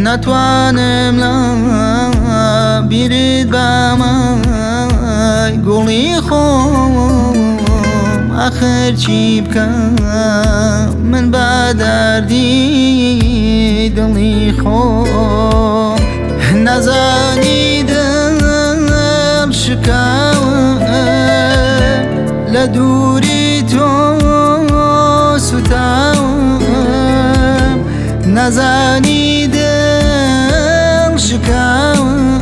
ناتوانم لە بیرت بامای گوڵی خۆم، ئاخر چی بکەم من بە دەردی دڵی خۆم؟ نەزانی دڵم شکاوم، لە دووری تۆ سوتاوم. نەزانی دڵ شکاوم،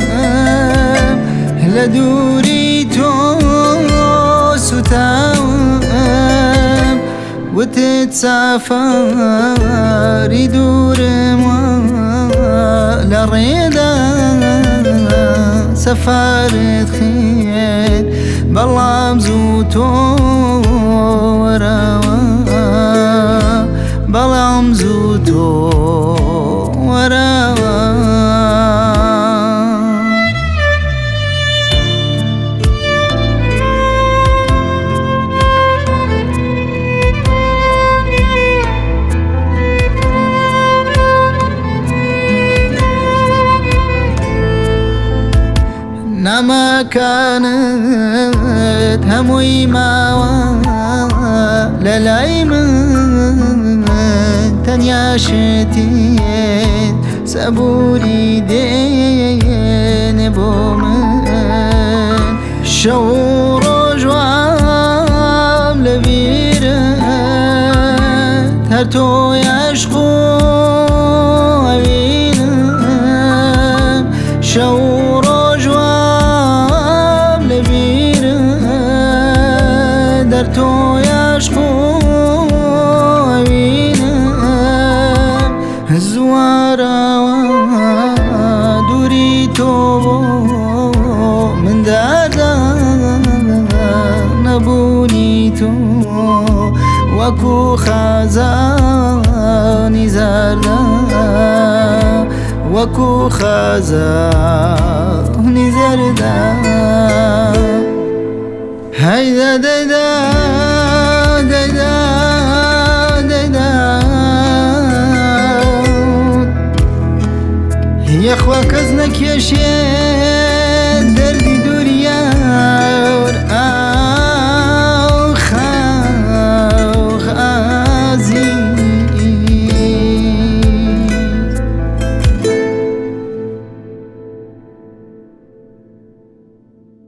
لە دووری تۆ سوتاوم. وتت سەفەری دوورم لە ڕێدا، سەفەرت خێر، بەڵام زوو تۆ وەرەوە، بەڵام زوو تۆ وەرەوە. نامەکانت هەمووی ماوە لە لای من، تەنیا شتێت سەبووری دێنێ بۆ من. شەو ڕۆژوام لە بیرت، هەر تۆی عەشق و ئەوینم. شەو ڕۆژوام لە بیرت، دەر تۆی عەشق و ئەوینم. زوارەوە دووری تۆ بۆ من دەردە، نەبوونی تۆ وەکو خەزانی زەردە، وەکو خەزانی زەردە. هەیدا دەیدا دەیدا دەیدا، یەخوا کەس نەکێشێ